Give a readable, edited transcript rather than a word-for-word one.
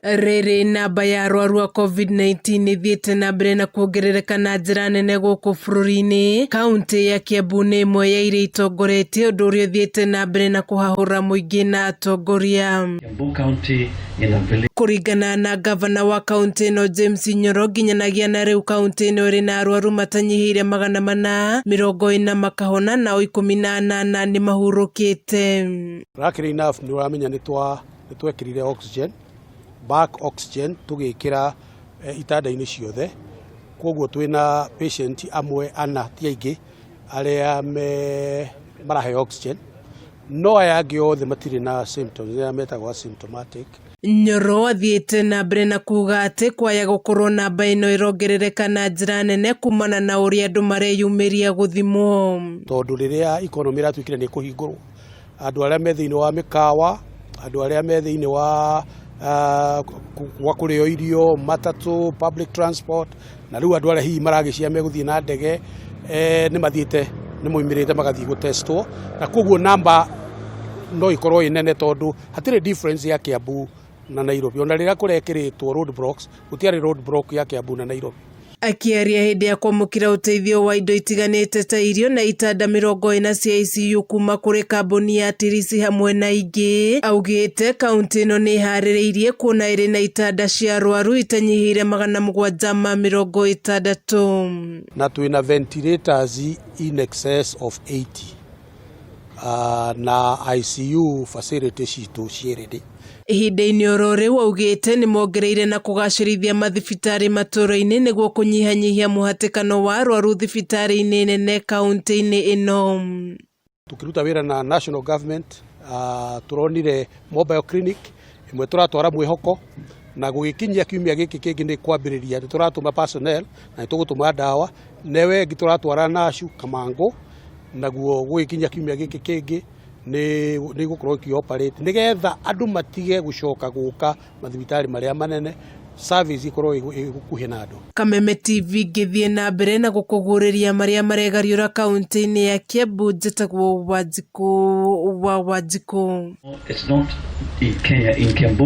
Rĩrĩ namba ya arwaru a COVID-19 ĩthiĩte na mbere na kuongerereka na njĩra nene gũkũ bũrũri-inĩ. Kaũntĩ ya Kiambu nĩ ĩmwe ya iria itongoretie, ũndũ ũrĩa ũthiĩte na mbere na kũhahũra mũingĩ na atongoria. Kiambu County in a village Kũringana na ngavana wa kaũntĩ ĩno James Nyoro, nginyanagia na rĩu kaũntĩ ĩno ĩrĩ na arwaru matanyihĩire 440 makahona, nao 18 nĩ mahurũkĩte. Luckily enough, nĩ ũramenya nĩ twekĩrire oxygen, back oxygen, tũgĩkĩra itanda-inĩ ciothe. Koguo twĩna patient amwe ana, ti aingĩ, arĩa me maraheo oxygen, no aya angĩ othe matirĩ na symptoms, arĩa metagwo asymptomatic. Nyoro athiĩte na mbere na kuga atĩ kwaya gũkorwo namba ĩno ĩrongerereka na njĩra nene kumana na ũrĩa andũ mareyumĩria gũthimwo. Tondũ rĩrĩa economy ĩratuĩkire nĩ kũhingũrwo, andũ arĩa me thĩinĩ wa mĩkawa, andũ arĩa me thĩinĩ wa gwa kũrĩo irio, matatũ, public transport, na rĩu andũ arĩa hihi maragĩcia megũthiĩ na ndege, nĩ mathiĩte, nĩ moimĩrĩte magathiĩ gũtestwo, na koguo namba no ĩkorwo ĩ nene tondũ hatirĩ difference ya Kiambu na Nairobi. Ona rĩrĩa kũrekĩrĩtwo road blocks, gũtiarĩ road block ya Kiambu na Nairobi. Akĩaria hĩndĩ ya kwamũkĩra ũteithio wa indo itiganĩte ta irio na itanda 40 cia ICU kuma kũrĩ kambuni ya Tirisi hamwe na ingĩ, augĩte kaũntĩ ĩno nĩ ĩharĩrĩirie kuona ĩrĩ na itanda cia arwaru itanyihĩire 760. Na twĩna ventilators in excess of 80 na ICU facility citũ ciĩ ready. Ihinda-inĩ oro rĩu, augĩte nĩ mongereire na kũgacĩrithia mathibitarĩ matũũra-inĩ nĩguo kũnyihanyihia mũhatĩkano wa arwaru thibitarĩ-inĩ nene kaũntĩ-inĩ ĩno. Tukĩruta wĩra na national government, tũronire mobile clinic ĩmwe tũratwara mwĩhoko, na gũgĩkinyia kiumia gĩkĩ kĩngĩ nĩ kwambĩrĩria, nĩ tũratũma personnel na nĩ tũgũtũma ndawa newe ĩngĩ tũratwara Nashu Kamangũ, naguo gũgĩkinyia kiumia gĩkĩ kĩngĩ nĩ igũkorwo ikĩ-operate nĩgetha andũ matige gũcoka gũka mathibitarĩ marĩa manene, service ikorwo ĩ gũkuhĩ na andũ. Kameme TV ngĩthiĩ na mbere na gũkũguũrĩria marĩa maregariũra kaũntĩ-inĩ ya Kiambu, njĩtagwo Wanjikũ wa Wanjikũ. It's not in Kenya, in Kiambu.